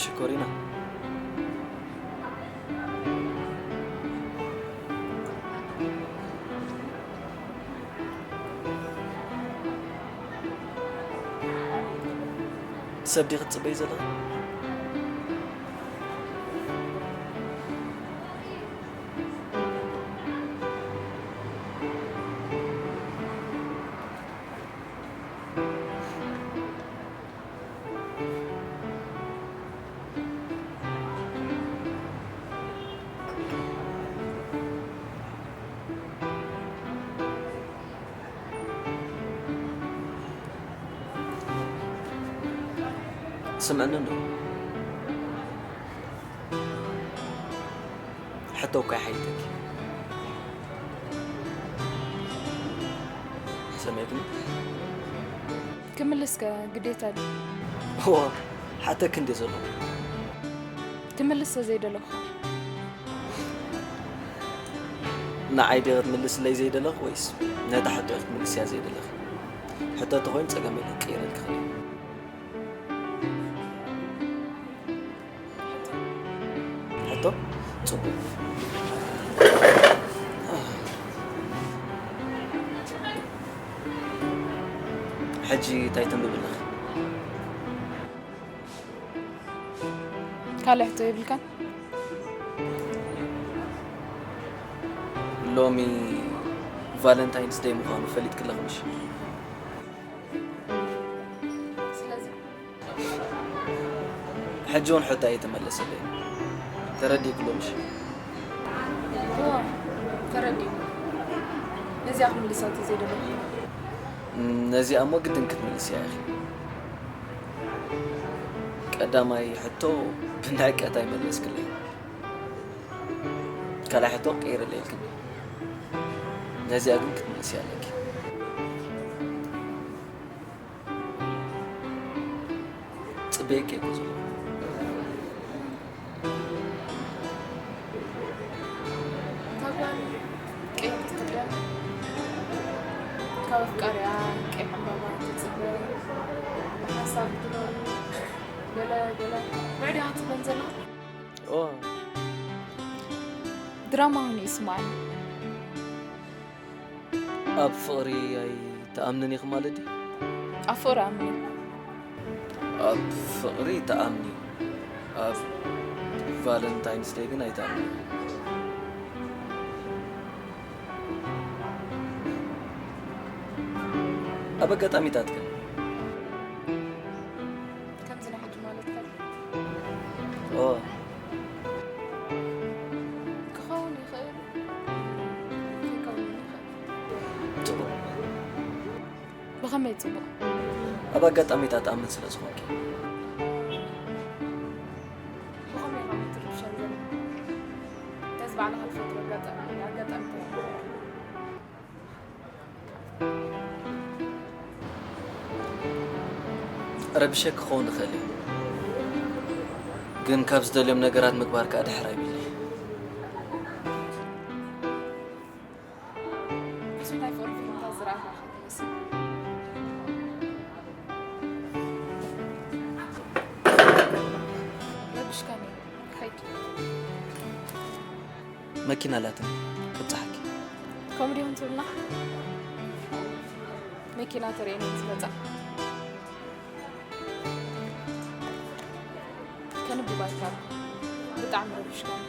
ሽኮሪና። ሰብ ዲኺ ትጽበይ ዘለኺ? ስምዕኒ እንዶ። ሕቶ እኳ ይሓይተኪ። ሰሚዕክኒ? ክምልስከ ግዴታ ድዩ? እዋ፣ ሓተኪ እንዴ ዘለኹ። ክምልስ ዘይደለኹ። ንዓይ ድየ ክትምልስለይ ዘይደለኽ ወይስ ነታ ሕቶ ክትምልስያ ዘይደለኽ? ሕቶ ተኾይኑ ጸገም የለን፣ ክቕይረልኪ ክእል። ሕቶ? ጽቡቕ። ሕጂ እንታይ ተንብቢ ኣለኺ? ካልእ ሕቶ የብልካን? ሎሚ ቫለንታይንስ ደይ ምዃኑ ፈሊጥኪ ኣለኺ ምሽ? ስለዚ? ሕጂ እውን ሕቶ ኣይተመለሰለይን። ተረዲእክሎ ምሽ? እዋ፣ ተረዲኡ። ነዚኣ ክምልሳ ዘይደለኹ። እም፣ ነዚኣ እሞ ግድን ክትምልስያ ኢኺ። ቀዳማይ ሕቶ ብንዕቀት ኣይመለስክለይ። ካልኣይ ሕቶ ቀይርለይ ኢልክኒ። ነዚኣ ግን ክትምልስያ ኣለኪ። ጽበየኪ እየ ዘለኹ። እታ ጓል ቀያይቲ ክትሪኣ፣ ካብ ኣፍቃሪኣ ቀይሕ ዕምባባ ትጽበ፣ ሓሳብ ትኖር፣ ገለ ገለ። ብዕድያ ክትጽበን ዘላ? ኦ። ድራማ ሆነ ይስማዕኒ። ኣብ ፍቕሪ ኣይትኣምንን ኢኺ ማለት ድዩ? ኣብ ፍቕሪ ኣምን። ኣብ ፍቕሪ ትኣምኒ፣ ኣብ ቫለንታይንስ ደይ ግን ኣይትኣምኒ። ኣብ ኣጋጣሚታት ግን? ከምዚ ናይ ሕጂ ማለትካ ድዩ? ኦ። ክኸውን ይኽእል፣ ከይከውን ይኽእል። ጽቡቕ። ብኸመይ ጽቡቕ? ኣብ ኣጋጣሚታት ትኣምን ስለ ዝኾንኪ። ብኸመይ ኢኻ ትርብሸን ዘለኻ? ነዚ ባዕልኻ ዝፈጥሮ ኣጋጣሚ፣ ኣጋጣሚታት። ረቢሸኪ ክኸውን ይኽእል እዩ፣ ግን ካብ ዝደልዮም ነገራት ምግባር ከኣ ድሕር ኣይብለይ። ብዙሕ ናይ ፍቕሪ ፊልምታት ዝረኣኻ ኢኻ ትመስል። ረቢሽካኒ፣ ክኸይድ። መኪና ኣላትኒ፣ ክብጽሓኪ። ከምኡ ዲኹም ትብልና? መኪና ተርእየኒ ዝመጻ። ከንብብ ኣይከኣልኩ። ብጣዕሚ ረቢሽካኒ።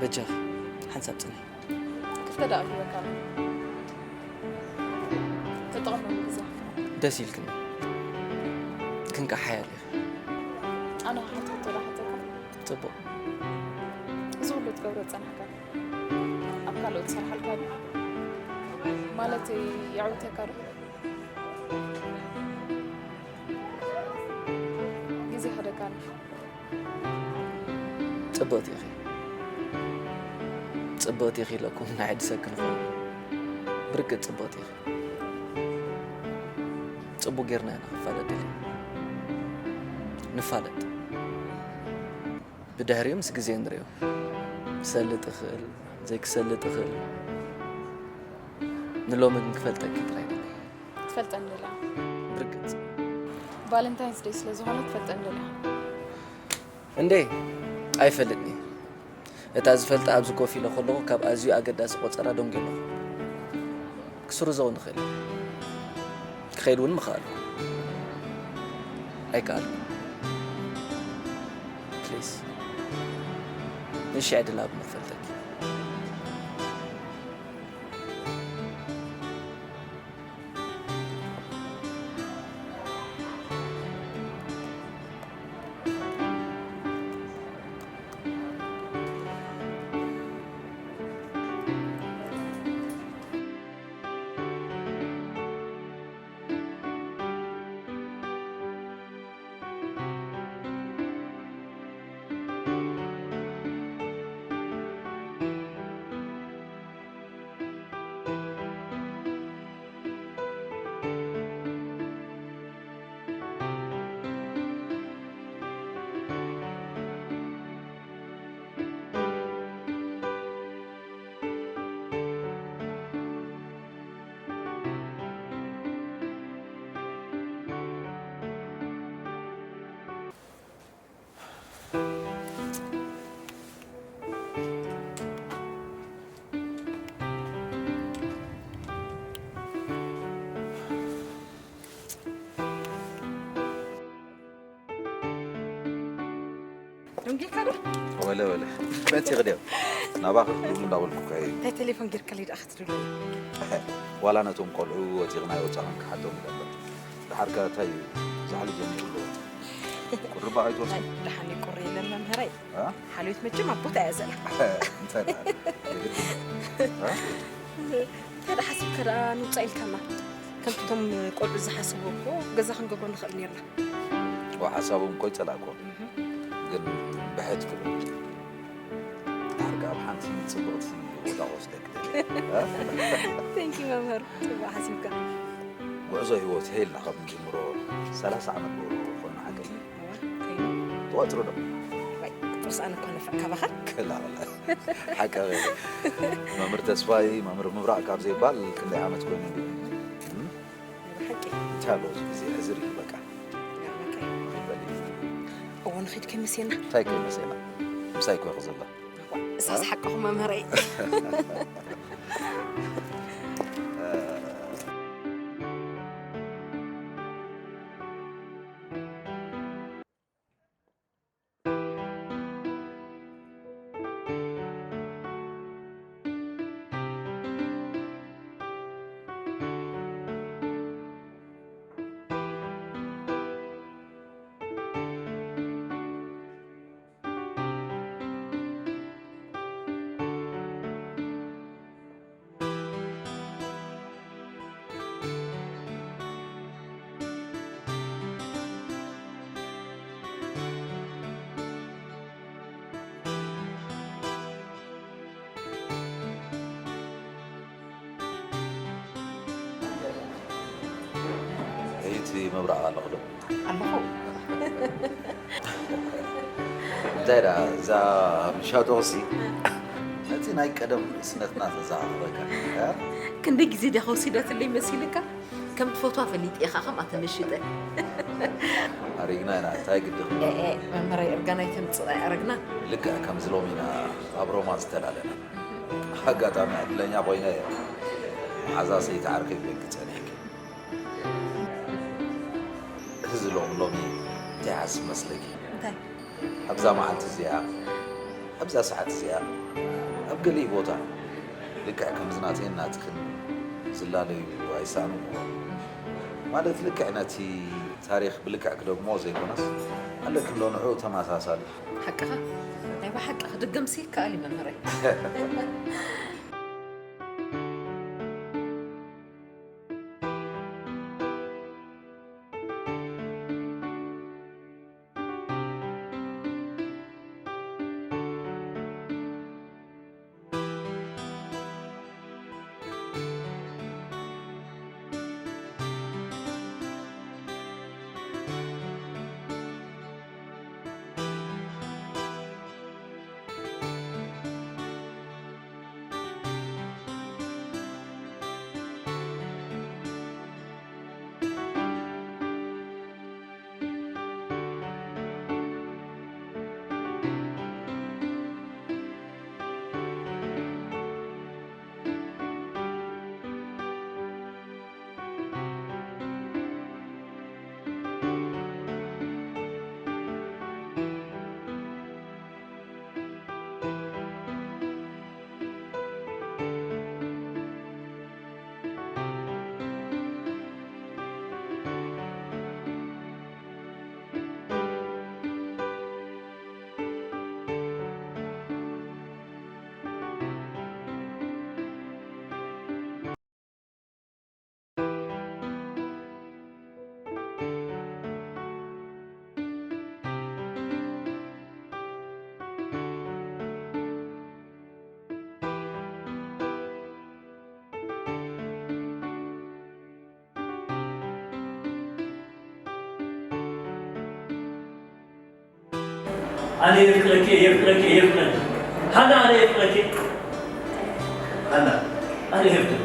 በጃኺ፣ ሓንሳብ ጽንሒ። ክልተ ደቂቕ ሂበካ ኣለኹ። ተጠቐመሉ ግዜኻ። ደስ ኢልክኒ። ክንቃ ሓያል ኢኺ። ኣነ ክሓተካ ዶ ሓተካ? ጽቡቕ። እዚ ኩሉ ትገብሮ ዝጸናሕካ ኣብ ካልኦት ትሰርሓልካ ድዩ? ማለተይ የዕውተካ ዶ? ግዜ ከደካኒ። ጽብቕቲ ኢኺ። ጽብቕቲ ኢኺ ኢለኩም ናይ ዓዲ ሰብ ክንኾን። ብርግጽ ጽብቕቲ ኢኺ። ጽቡቕ ጌርና ኢና ክፋለጥ ደልየ። ንፋለጥ። ብድሕሪኡ ምስ ግዜ ንርእዮ። ክሰልጥ እኽእል፣ ዘይክሰልጥ እኽእል። ንሎሚ ግን ክፈልጠኪ ጥራይ ደልየ። ትፈልጠኒ ደላ። ብርግጽ። ቫለንታይንስ ደይ ስለ ዝኾነ ትፈልጠኒ ደሊኻ? እንዴ፣ ኣይፈልጥን እየ። እታ ዝፈልጣ ኣብዚ ኮፍ ኢለ ከለኹ ካብ ኣዝዩ ኣገዳሲ ቆጸራ ደንጉየ ኣለኹ። ክስርዞ ንኽእል። ክኸይድ እውን ምኽኣልኩ። ኣይከኣልኩ። ፕሊዝ። ንሽዕ ድላብ ንፈልጠኪ። ደንጊካ ዶ? ወለ ወለ። መጺ ክደው። ናባኺ ክድውል እንዳበልኩ ከይ። እንታይ ቴሌፎን ጌርካለይ ደኣ ክትድውል? ዋላ ነቶም ቆልዑ ወጺኽና ይወጻኹም ክሓቶም ይደበር። ደሓር ከ እንታይ እዩ? ዛሕሊ ጀሚሩ ኣሎ። ቁሪ በኣ ኣይትወስድ? ናይ ደሓን ቁሪ የለን መምህረይ። እ? ሓልዮት መቸም ኣብ ቦታ እያ ዘላ። እንታይ ደኣ? የግድ። እ? እንታይ ደኣ ሓሲብካ ደኣ ንውጻእ ኢልካና? ከምቲ እቶም ቆልዑ ዝሓስብዎ እኮ ገዛ ክንገብሮ ንኽእል ኔርና። ዋ፣ ሓሳቦም እኮ ኣይጸላእኩዎን። እህ። ግን ብሕት ክብል። ዳርጋ ኣብ ሓንቲ ጽብቕቲ ቦታ ክወስደኪ ደልየ። ቴንክ ዩ መምህር፣ ጽቡቕ ሓሲብካ። ጉዕዞ ህይወት ሄልና ካብ ንጅምሮ ሰላሳ ዓመት ገይሩ ኮይኑ ሓቀይ። እዋ፣ ከይኑ። ትቆጽሩ ዶ? ዋይ፣ ክትርስኣኒ እኮ ንፍዕ ካባኻ። ክላ፣ ክላ። ሓቂ መምህር ተስፋይ፣ መምህር ምብራቕ ካብ ዘይባል ክንደይ ዓመት ኮይኑ እንዲ? እም? ናይ ብሓቂ። እንታይ ኣሎ እዚ ግዜ ሕዝር እዩ በቃ። ይገርመካ እዩ። በሊ። እዎ ንኺድ ከይመሴና። እንታይ ከይመሴና? ምሳይ እኮ ኢኺ ዘላ። እሳስ ሓቅኹም መምህረይ። እቲ መብራቕ ኣለኹ ዶ? ኣለኹ። እንታይ ደኣ፣ እዛ ምሻጦ ሲ ነቲ ናይ ቀደም ንእስነትና ተዘኻኽረካ፣ እ? ክንደይ ግዜ ዲኻ ወሲዳትለይ መሲልካ? ከም ትፈትዋ ፈሊጠ ኢኻ ከምኣ ተመሽጠ። ኣሪግና ኢና፣ እንታይ ግድኽ? ኤ፣ ኤ፣ መምህረይ፣ እርጋን ኣይተምጽእ፣ ኣረግና። ልክዕ ከምዚ ሎሚ ኢና ኣብ ሮማ ዝተላለና። ኣጋጣሚ ዕድለኛ ኮይነ እየ። መሓዛ ሰይቲ ዓርከይ ብደቂ ጸኒሕኪ። እዚ ሎም-፣ ሎሚ እንታይ ይሓስብ መስለኪ? እንታይ? ኣብዛ መዓልቲ እዚኣ፣ ኣብዛ ሰዓት እዚኣ፣ ኣብ ገሊኡ ቦታ፣ ልክዕ ከምዚ ናተይን ናትክን ዝላለዩ ኣይሰኣኑን እኮ። ማለት ልክዕ ነቲ ታሪኽ ብልክዕ ክደግሞ ዘይኮነስ፣ ኣለክን ዶ ንዕኡ ተመሳሳሊ? ሓቅኻ። ናይ ብሓቂ ክድገምሲ ይከኣል እዩ መምህረይ። أنا يفكرك، يفكرك، يفكرك. هذا أنا يفكرك. هذا أنا يفكرك.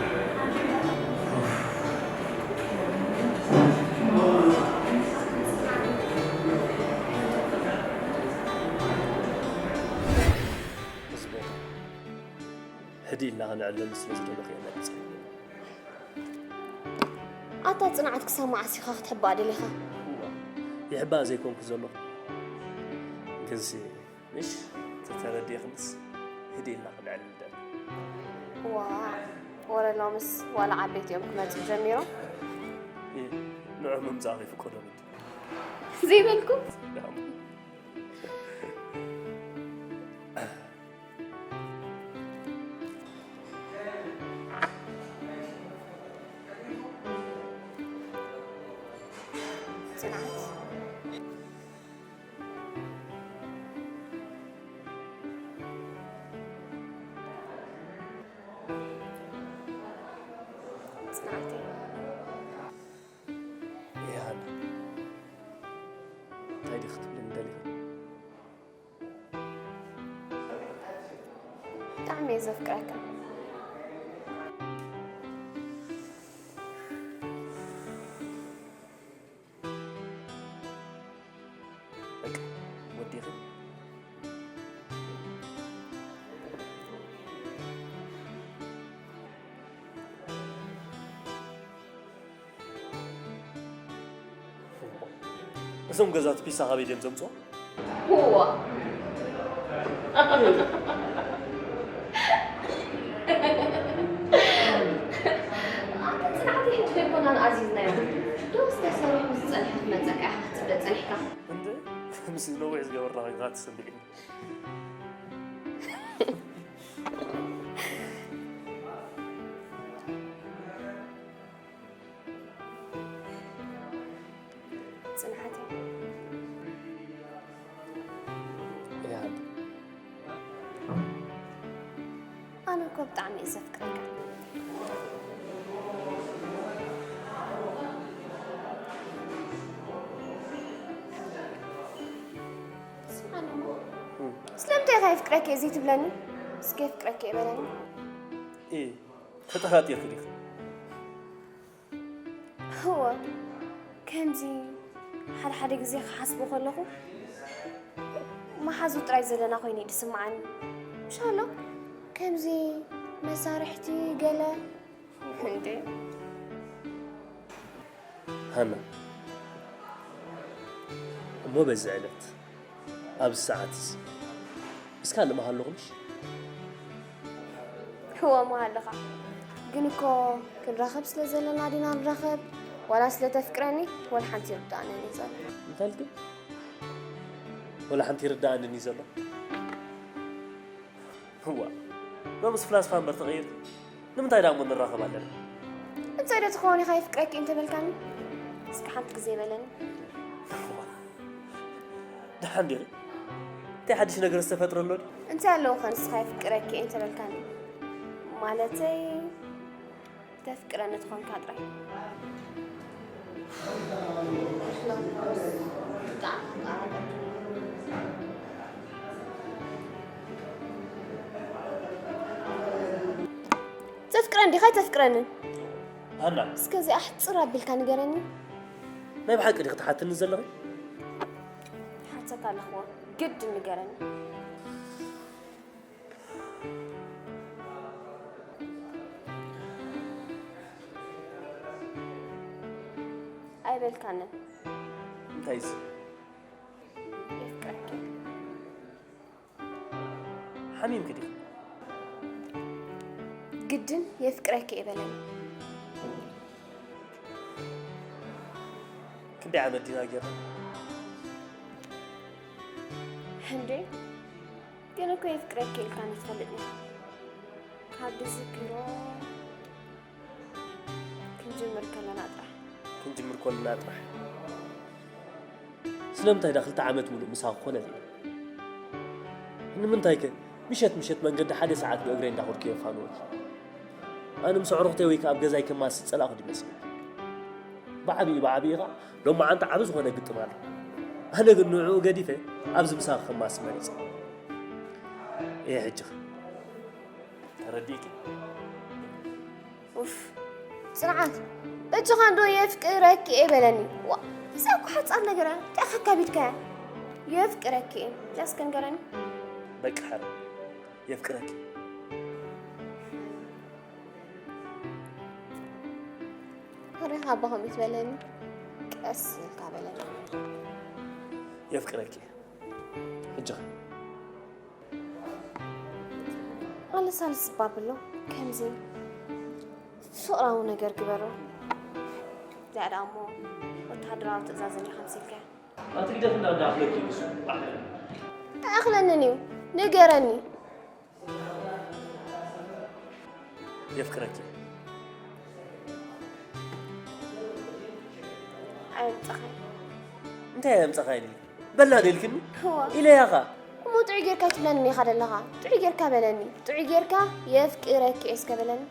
ህድእ ኢልና ክንዕልል ስለ ዝደለኹ እየ መሪጸ። ኣታ ጽንዓት፣ ክሳብ መዓስ ኢኻ ክትሕባእ ደሊኻ? እዋ፣ ይሕባእ ዘይኮንኩ ዘለኹ። ግንሲ፣ ምሽ፣ ተተረዲእኽንስ ህድእ ኢልና ክንዕልል ደሊ። እዋ፣ ወረ ሎምስ ዋላ ዓበይቲ እዮም ክመጹ ጀሚሮም። እ፣ ንዑ ምምጻእ ይፍቀዶም እንዲ። ዘይበልኩ? ዳም። ጽንዓት። ጽንዓተይ። ይሃና፣ እንታይ ዲኺ ክትብልኒ ደሊኺ? ብጣዕሚ እየ ዘፍቅረካ። በቃ፣ ወዲኺ? እዞም ገዛት ፒሳ ካበይ ድዮም ዘምጽኦ? እዋ። ኣንተ ጽንዓተይ፣ ሕጂ ዶ ኣይኮናን ኣዚዝናዮ? ዶስ ተሰሪሑ ዝጸንሐ ክመጸካ ኢኻ ክትጽበ ጸኒሕካ? እንደ፣ ከምዚ ነዊሕ ዝገበርና ኮይንካ ትስምዒ። ጽንዓተይ። ይሃሉ። ኣነ እኮ ብጣዕሚ እየ ዘፍቅረካ። ስማዕኒ እሞ፣ እም። ስለምንታይ ኢኻ የፍቅረኪ እየ ዘይትብለኒ? እስከ የፍቅረኪ እየ በለኒ። ኢ፣ ተጠራጢርኪ ዲኺ? እወ፣ ከምዚ ሓደ ሓደ ግዜ ክሓስቦ ከለኹ፣ መሓዙት ጥራይ ዘለና ኮይኑ እዩ ዝስምዓኒ። ምሻሎ፣ ከምዚ መሳርሕቲ ገለ፣ እንዴ። ሃና፣ እሞ በዚ ዕለት፣ ኣብዚ ሰዓት እዚ፣ ምስ ካልእ መሃለኹ ምሽ? እወ፣ መሃለኻ። ግን እኮ ክንራኸብ ስለ ዘለና ዲና ንራኸብ፣ ዋላ ስለ ተፍቅረኒ፣ ወላ ሓንቲ ይርድኣንን እዩ ዘሎ። እንታይ ኢልኪ? ወላ ሓንቲ ይርድኣንን እዩ ዘሎ? እዋ፣ ሎምስ ፍላስፋ እምበር ተቐይርኪ። ንምንታይ ደኣ እሞ ንራኸብ ኣለና? እንታይ ዶ ትኸውን ኢኻ የፍቅረኪ እንተበልካኒ? እስከ ሓንቲ ግዜ በለኒ። እዋ፣ ደሓን ዲኺ? እንታይ ሓድሽ ነገር ዝተፈጥረ ኣሎ ድዩ? እንታይ ኣለዎ ኸ ንስኻ የፍቅረኪ እንተበልካኒ? ማለተይ፣ ተፍቅረኒ ተኾንካ ጥራይ። ተፍቅረኒ ዲኻ ኣይተፍቅረንን? ሃና። እስከ እዚኣ ሕጽር ኣቢልካ ንገረኒ። ናይ ብሓቂ ዲኺ ትሓትኒ ዘለኺ? ይሓተካ ኣለኹ፣ ግድን ንገረኒ። ኣይበልካንን። እንታይ እዚ? የፍቅረኪ። ሓሚምኪ ዲኺ? ግድን የፍቅረኪ እየ በለኒ። ክንደይ ዓመት ዲና ጌርና? እንዴ፣ ግን እኮ የፍቅረኪ ኢልካኒ ትፈልጥ ኢኻ። ካብ ዝዝክሮ ክንጅምር ከለና ጥራሕ። ክንጅምር ከለና ጥራሕ። ስለምንታይ ዳ ክልተ ዓመት ሙሉእ ምሳኺ ኮነ ኢለ? ንምንታይ ከ ምሸት ምሸት መንገዲ ሓደ ሰዓት ብእግረይ እንዳኸድኩ የፋንወኪ? ኣነ ምስ ኣዕሩኽተይ ወይ ከኣ ኣብ ገዛይ ከማስጥ ጸላእኩ ድመስል? ብዓቢኡ ብዓቢኡ ኸኣ ሎማዓንቲ ዓቢ ዝኾነ ግጥም ኣሎ። ኣነ ግን ንዕኡ ገዲፈ ኣብዚ ምሳኺ ክማስ መሪጸ። እየ ሕጂ ተረዲእኪ? ኡፍ፣ ጽንዓት፣ በጃኻ እንዶ የፍቅረኪ እየ በለኒ። ዋ፣ እዛ እኮ ሓጻር ነገር እያ። እንታይ ከካቢድካያ? የፍቅረኪ እየ። ዳስ ከንገረኒ። በቃ ሓረ የፍቅረኪ። ሪኻ ኣባ ከምኡ ትበለኒ? ቀስ ኢልካ በለኒ። የፍቅረኪ ሕጂ ኣልሳልስ ባብሎ ከምዚ ፍቕራዊ ነገር ግበሮ። እዚኣ ደኣ እሞ ወተሃደራዊ ትእዛዝ እንዲ ከምሲልካ። ኣቲ ግደፍና እንዳኣኽለኪ ንሱ ኣኽለኒ። ኣይኣኽለንን እዩ። ንገረኒ። የፍቅረኪ። ኣየምፀኻይ። እንታይ ኣየምፀኻይኒ? በላ ደልክኒ እዋ ኢለያኻ። እሞ ጥዑይ ጌርካ ኣይትብለኒ ኢኻ ዘለኻ። ጥዑይ ጌርካ በለኒ። ጥዑይ ጌርካ የፍቅረኪ እየ እስከ በለኒ።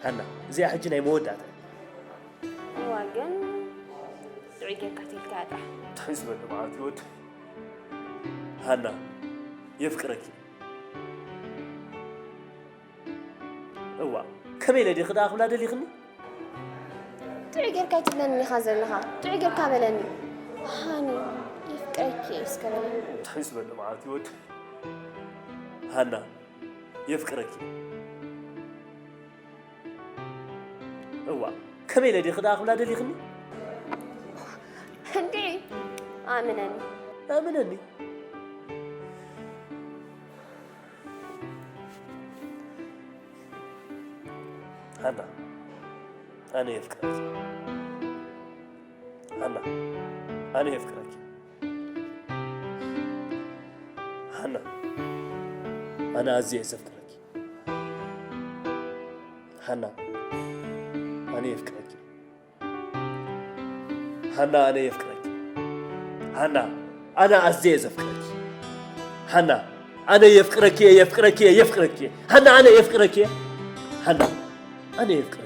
ሃና፣ እዚኣ ሕጂ ናይ መወዳእታ። እዋ ግን ጥዑይ ጌርካ ትልካ ጥራሕ። ትሕዝ በሉ ማለት ይወድ። ሃና፣ የፍቅረኪ። እዋ፣ ከመይ ኢለ ዲኺ ደኣ ክብላ ደሊኽኒ? ጥዑይ ጌርካ ኣይትብለኒ ኢኻ ዘለኻ። ጥዑይ ጌርካ በለኒ። ሃኒ፣ የፍቅረኪ እየ እስከ በለኒ። ትሕዝ በሉ ማለት ይወድ። ሃና፣ የፍቅረኪ። እዋ፣ ከመይ ኢለ ዲኺ ደኣ ክብላ ደሊኽኒ? እንዴ፣ ኣምነኒ። ኣምነኒ። ሃና፣ ኣነ የፍቅረኪ። ሃና፣ ኣነ የፍቅረኪ። ሃና፣ ኣነ ኣዝየ እየ ዘፍቅረኪ። ሃና፣ ኣነ የፍቅረኪ። ሃና፣ ኣነ የፍቅረኪ። ሃና፣ ኣነ ኣዝየ እየ ዘፍቅረኪ። ሃና፣ ኣነ የፍቅረኪ እየ፣ የፍቅረኪ እየ፣ የፍቅረኪ እየ። ሃና፣ ኣነ የፍቅረኪ እየ። ሃና፣ ኣነ የፍቅረኪ።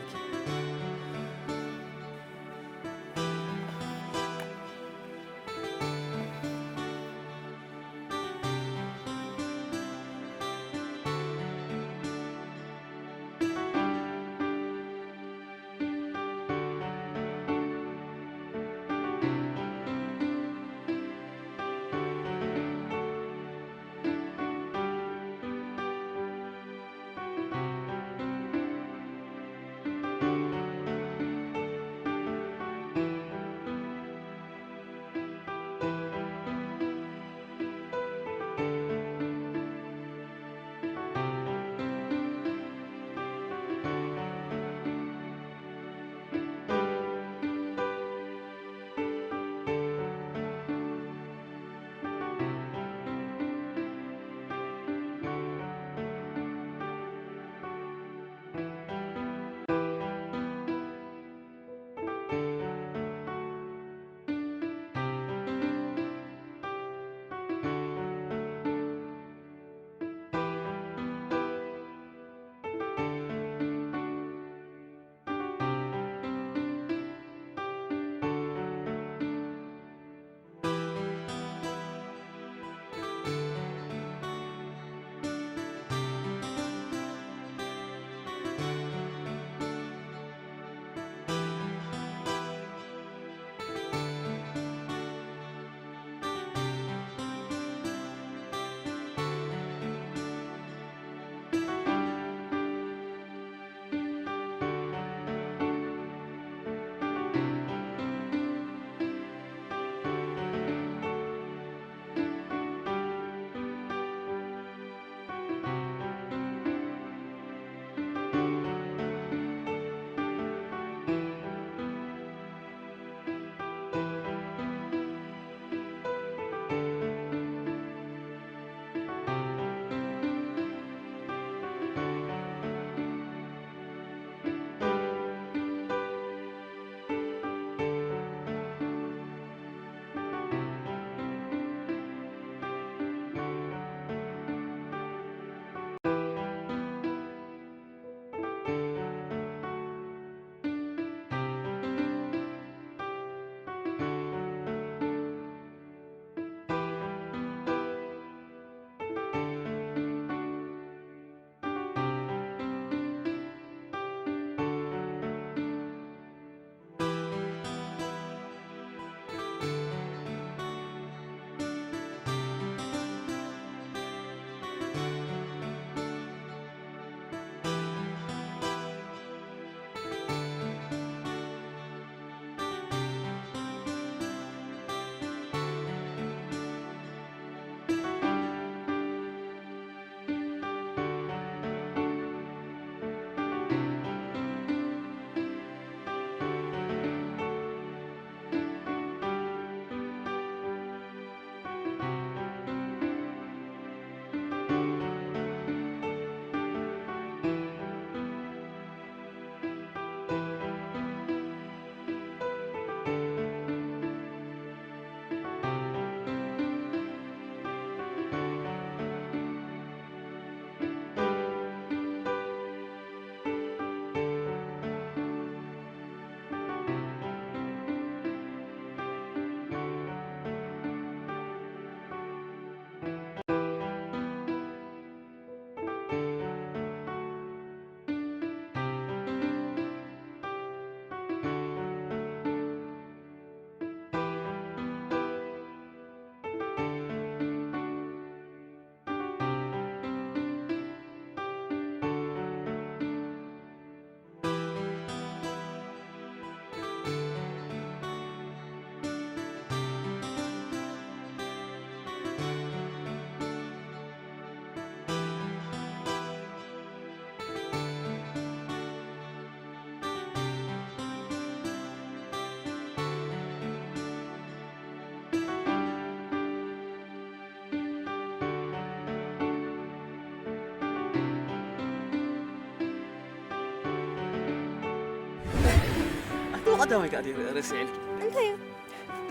ቀዳማይ ከኣ ረሲዐልኪ። እንታይ እዩ?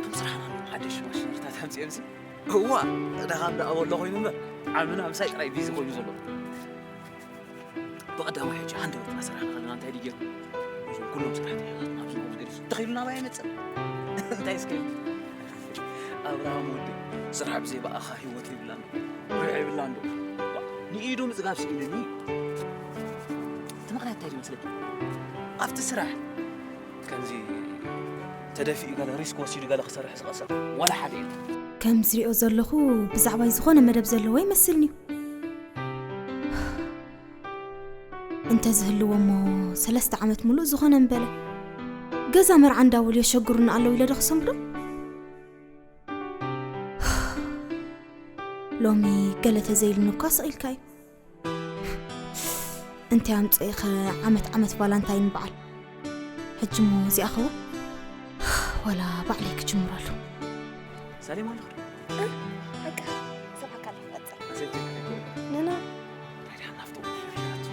ከም ስራሕና ሓደሽ ማሽነሪታት ኣምፂኦምሲ። እዋ፣ ደኻም ደኣ በሎ ኮይኑ እምበር ዓምና ምሳይ ጥራይ ቢዚ ኮይኑ ዘሎ። ብቐዳማይ ሕጂ ሃንደበት እናሰራሕና ከለና እንታይ ድዩ ገይሩ? እዞም ኩሎም ሰራሕተኛታት ናብ ዝነበሩ ገዲፉ ተኸይሉ ናባይ ኣይመጽእን። እንታይ እስከ? ኣብርሃም ወዲ ስራሕ ብዘይ ብኣኻ ህይወት የብላን። ርዕ ይብላን ዶ? ንኢዱ ምጽጋብ ስኢንኒ። እቲ ምኽንያት እንታይ ይመስለኪ? ኣብቲ ስራሕ ከምዚ ተደፊኡ ገለ ሪስክ ወሲዱ ገለ ክሰርሕ ዝቐሰብ ዋላ ሓደ የለን። ከም ዝሪኦ ዘለኹ ብዛዕባይ ዝኾነ መደብ ዘለዎ ይመስልኒ እዩ። እንተ ዝህልዎ እሞ ሰለስተ ዓመት ሙሉእ ዝኾነ እምበለ። ገዛ መርዓ እንዳበሉ የሸግሩና ኣለዉ ኢለ ዶ ክሰምዶ? ሎሚ ገለ ተዘይልኒ እኳ ስቕ ኢልካ እዩ። እንታይ ኣምፅእኸ ዓመት ዓመት ቫላንታይን በዓል? ሕጂ እሞ እዚኣ ኸውን? ዋላ ባዕለይ ክጅምረሉ። ሳሌማ ኣለኹ። በቃ፣ ሰብኣካ ኣለኹ፣ ቀፅል። ኣሰይተይ ክነግረካ። ንና። እንታይ ደኣ ናፍቆ ፍርያት።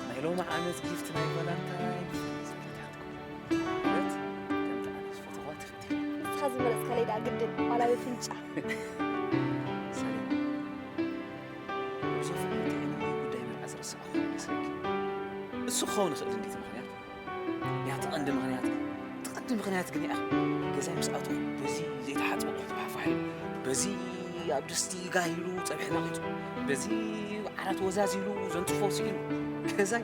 ናይ ሎሚ ዓመት ጊፍት ናይ ቫላንታይን ፍርያት። ማለት፣ ከምቲ ኣነ ዝፈትዋ ትፈትዊ። ንስኻ ዝመረፅካለይ ደኣ ግድን፣ ዋላ ብፍንጫ። ሳሌማ፣ ብዙሕ ፍቕሪ እንተኢሉ ጉዳይ መርዓ ዝረሳዕኹ ይመስለኪ? እሱ ክኸውን ይኽእል እንዲ እቲ ምኽንያት። ያ እቲ ቀንዲ ምኽንያት ግን፣ እቲ ቀንዲ ምኽንያት ግን እያ። ገዛይ ምስ ኣተኹ በዚ ዘይተሓጽበ ኣቑሑት ፋሕፋሕ ኢሉ፣ በዚ ኣብ ድስቲ ጋህ ኢሉ ጸብሒ ነቒጹ፣ በዚ ዓራት ወዛዚሉ ዘንጽፎ ስኢኑ፣ ገዛይ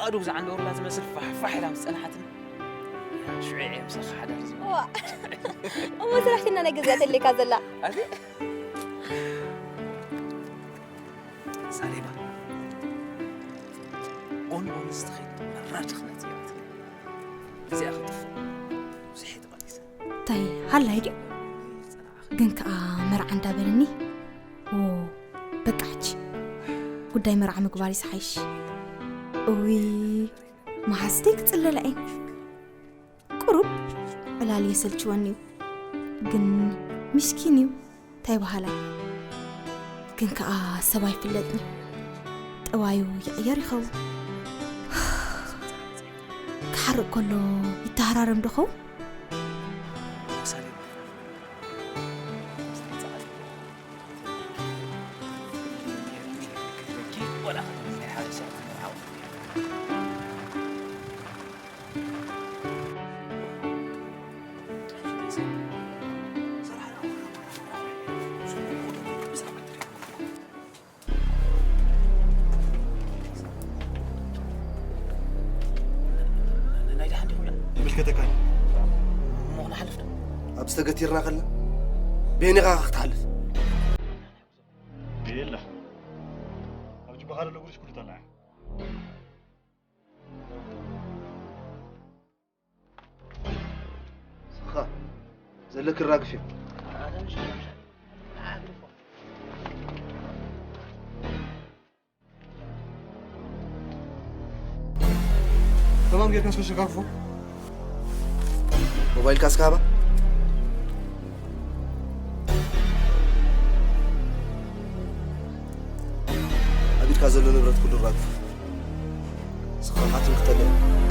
ኣእዱግ ዝዓንደወርላ ትመስል ፋሕፋሕ ኢላ ምስ ጸንሓትኒ፣ ያ ሽዑ እየ ምሳኺ ሓዳር ዝብል። ዋ፣ እሞ ስራሕ ሽና ናይ ገዛ ተልካ ዘላ። ኣቲ ሳሌማ፣ ጎን ጎን ዝተኸይድ መራ ድኽነት እያ። እዚኣ ክትጥፍእ ብዙሕ እየ ተቓሊሰ። እንታይ ሃላይ ድዩ? ግን ከኣ መርዓ እንዳበለኒ፣ ዎ፣ በቃ ሕጂ ጉዳይ መርዓ ምግባር እዩ ዝሓይሽ። እውይ፣ መሓዝተይ ክጽለላ እየን። ቁሩብ ዕላል የሰልችወኒ እዩ፣ ግን ምስኪን እዩ። እንታይ በሃላይ? ግን ከኣ ሰብ ኣይፍለጥን። ጠባዩ ይቕየር ይኸውን። ክሓርቕ ከሎ ይተሃራረም ዶ ኸውን? ናይ ደሓን ዲኹም? ይምልከተካ እዩ። እሞ ክንሓልፍ ዶ? ኣብ ዝተገቲርና ከለና በየኒኻ ክትሓልፍ? የለ። ኣብ ጅባኻ ዘሎ ጉድሽ ኩሉ ጠላዕ። ስኻ ዘለኪ ራግፍ እዩ። ተማም ጌርካ እስከ ሸካክፎ። ሞባይልካ እስከ ሃባ። ኣብ ኢድካ ዘሎ ንብረት ኩሉ ራግፍ። ስኻ ሓትም ክተለ።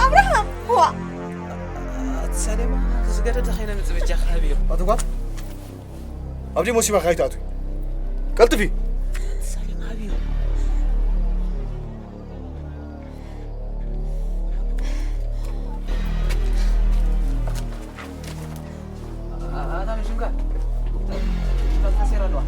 ኣብርሃም፣ ዋ! ኣቲ ሳሌማ፣ ዝገደደ ኸይነ ምጽ በጃኻ ሃብዮ። ኣቲ ጓል፣ ኣብ ዲሞሲባ ከይትኣትዊ። ቀልጥፊ። ኣቲ ሳሌማ፣ ሃብዮ። ኣታ ምሽንካ፣ ሽንካ ተሓሲራ ኣለዋ።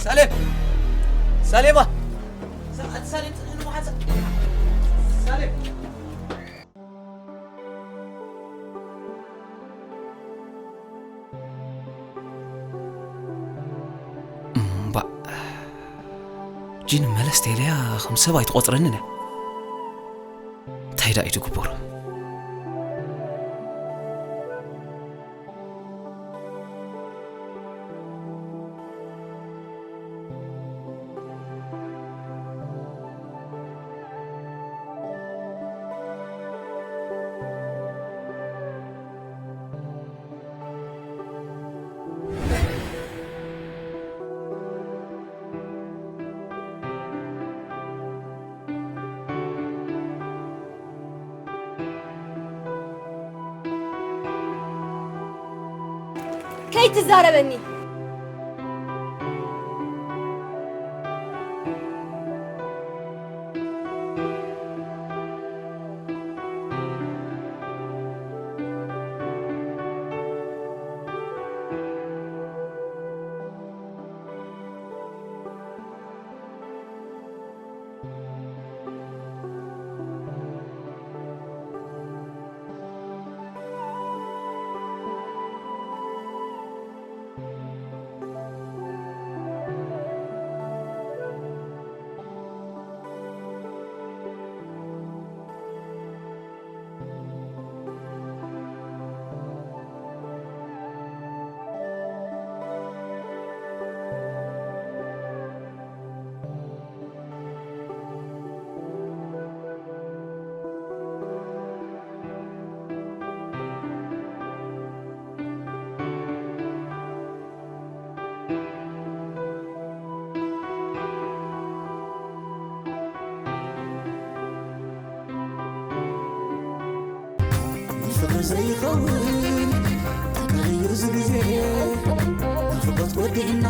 ሳሌም! ሳሌማ! ሳሌም፣ ጽንሕኒ መሓዛ! ሳሌም! እምባእ፣ ጂን መለስ ተይለያ ከም ሰብ ኣይትቖጽረንን እያ። እንታይ ደኣ እዩ ትግበሮ? ኣይትዛረበኒ። ንፍቕሪ ዘይኸውን ተጋይዩ እዚ ግዜ፣ ናፍቖት ወዲእና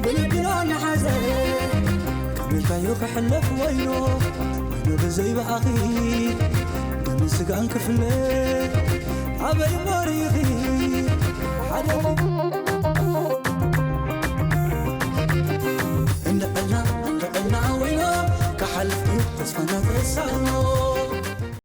ብልብና ንሓዘ። ከመይካዮ ክሕለፍ ወይኖ፣ ወይኖ ብዘይ ብኣኺ፣ ደምን ስጋን ክፍለ ኣበይ እሞ ርኢኺ? ሓደ እንድዕልና እንድዕልና ወይኖ፣ ክሓልፍ እዩ ተስፋና ተሳእኖ።